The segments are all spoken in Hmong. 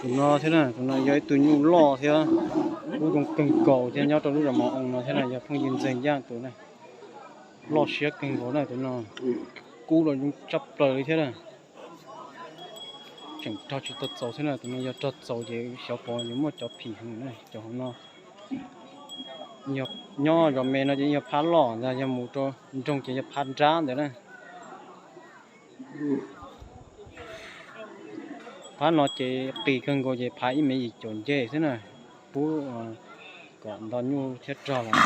Tus no thiab na, tus no yog ib tug nyuj loj thiab kub zoo kawg nkaus thiab nyob rau lub zos Mos Oo no thiab na, yog phooj ywg Ntxawg Yaj tus na. Loj siab kawg nkaus na tus no, kub los zoo tshaj plaws li thiab na. Tseem rog tsis tau txaus thiab na, tus no yog rog txaus ces xyov puas yuav muaj cov phim heev na, cov hauv no. Nyob zos me no ces yog phab loj ntag, yog mus rau nroog ces yog phab nrab ntawd na. Phab no ces qis kawg nkaus ces phav ib mev yim caum nce xwb na, pub kom nto nyuj thiab rog los.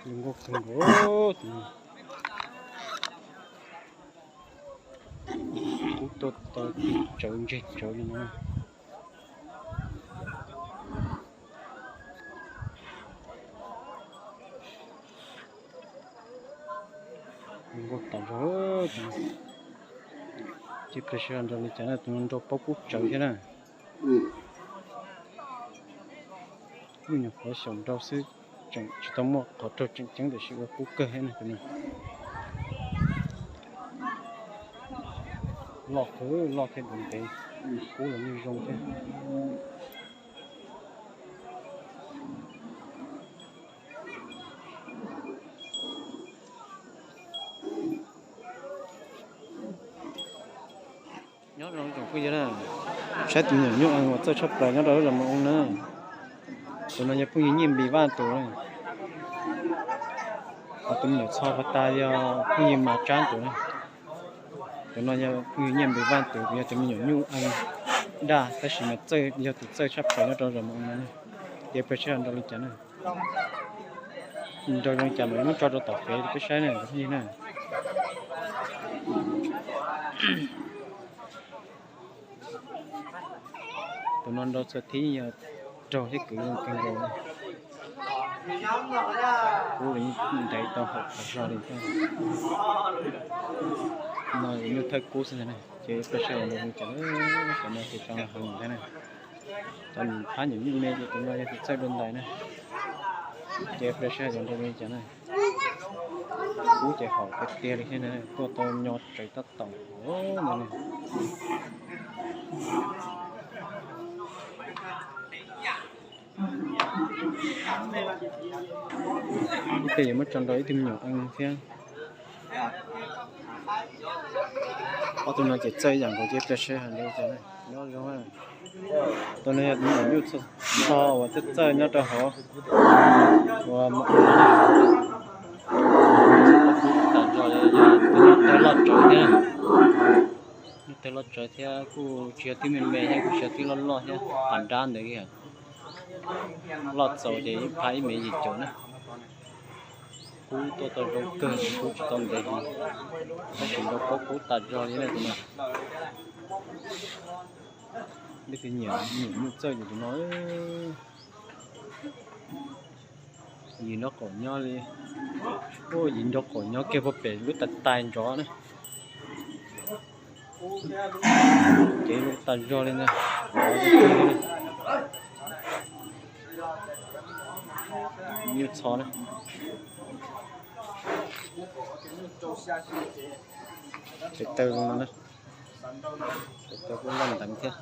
Zoo nkauj kawg nkaus. Kub tuaj tau tsawv ntseg tsawv li no. Zoo nkauj tas zog. Ces peb saib nrau li cas na, tus no nrau paub kub tsawv thiab na. Nyuam qhuav xyaum nrau xwb, tseem tsis tau muaj qhov raug tseem ceeb tiam sis ua kub kawg thiab na tus no. Loj kawg, loj thiab ntev ntev, kub los yeej zoo thiab. Nyob zoo tsoom phooj ywg na, saib tus me nyuam nyuj ees uas txawj tshaj plaws nyob rau lub zos Moos Oo na. Tus no yog phooj ywg Nyiaj Npis Vaj tus na. Ho tus me nyuam txho pas tas yog phooj ywg Mas Tsab tus na. Tus no yog phooj ywg Nyiaj Npis Vaj tus, yog tus me nyuam nyuj ees daj tab sis mas txawj, yog tus txawj tshaj plaws nyob rau zos Moos Oo no. Ces peb saib nrau li cas na. Nrau zoo li cas mas muab tso rau tom fev peb saib na phooj ywg na. Tus no nrau txhua thib yog raug thiab kwv zoo kawg nkaus. Kub los ntev tau hauv qhov zog li thiab. No nyuj thawj kub xwb ntag na, ces peb saib nrau zoo li cas, cov no ces tso heev thiab na. Cov phab nyuam nyuj me ces tus no yog tus txawj dua ntais na. Ces peb saib cov nrau zoo li cas na. Kub ces haum tiag tiag li thiab na, tuaj tau nyo tsawv tab tom no. Ib pliag yuav muab tso nrau ib tug me nyuam ees thiab. Ob tug no ces txawj ib yam nkaus, ces peb saib heev li cas na. Nyob zoo. Tus no yog tus me nyuam nyuj txho uas txawj txawj nyob rau hauv uas Moos Oo. Tus nyuj tawg loj tsawv thiab, nyuj tawg loj tsawv thiab kuj tsis yog twb me me thiab kuj tsis yog twb loj loj thiab, pas nrab ntawd li. Loj txaus ces ib phab ib mev yim caum na. Kub tuaj tau zoo kawg, kub tsis tau ntev heev, tab sis nrau paub kub tas zog li na tus no. Leej twg nyiam nyuam nyuj txawj ces tus no. Yim nraub qaum nyob li, yim nraub qaum nyob kiag puag pem lub tais tais nrov na. Ces zoo tas zog li ntag. Nyuj txho na. Ces taw zoo no na. Ces taw kuj loj nteev thiab.